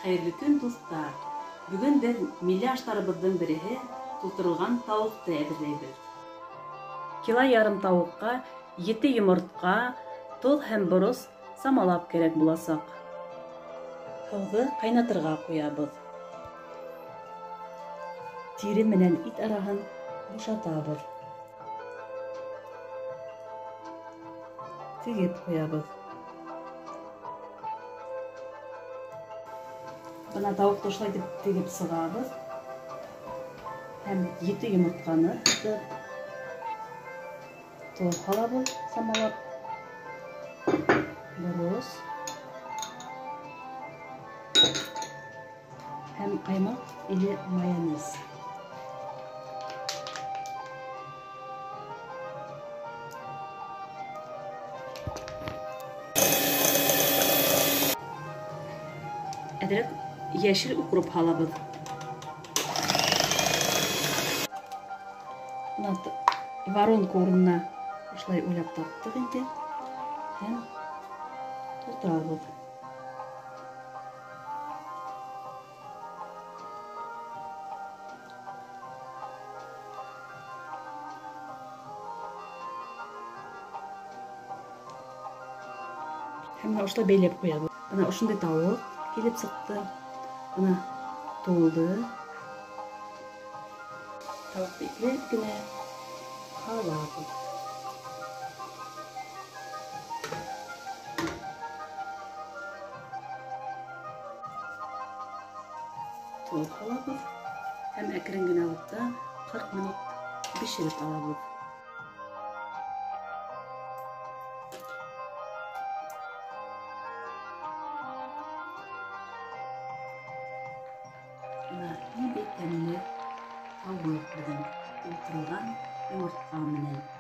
Хәйерле көн, дуҫтар! Бөгөн беҙ милли аштарыбыҙҙың береһе тултырылған тауыҡты әҙерләйбеҙ. Кило ярым тауыҡҡа 7 йомортҡа, тоҙ һәм борос самалап кәрәк буласаҡ. Һыуҙы ҡайнатырға ҡуябыҙ. Тире менән ит араһын бушатабыҙ. Тегеп ҡуябыҙ. Бына тауыҡты ошолай итеп тегеп сығабыҙ. Һәм 7 йомортҡаны һытып, тоҙ һалабыҙ самалап, борос һәм ҡаймаҡ или майонез. Әҙерәк йәшел укроп һалабыҙ. Бына воронка урынына ошолай уйлап таптыҡ инде. Һәм тултырабыҙ. Һәм бына ошолай бәйләп ҡуябыҙ. Бына ошондай тауыҡ килеп сыҡты. Бына тулды. Тауыҡты ипләп кенә һалабыҙ. Тоҙ һалабыҙ һәм әкрен генә утта 40 минут бешереп алабыҙ. Бына ниндәй тәмле тауыҡ беҙҙең тултырылған йомортҡа менән.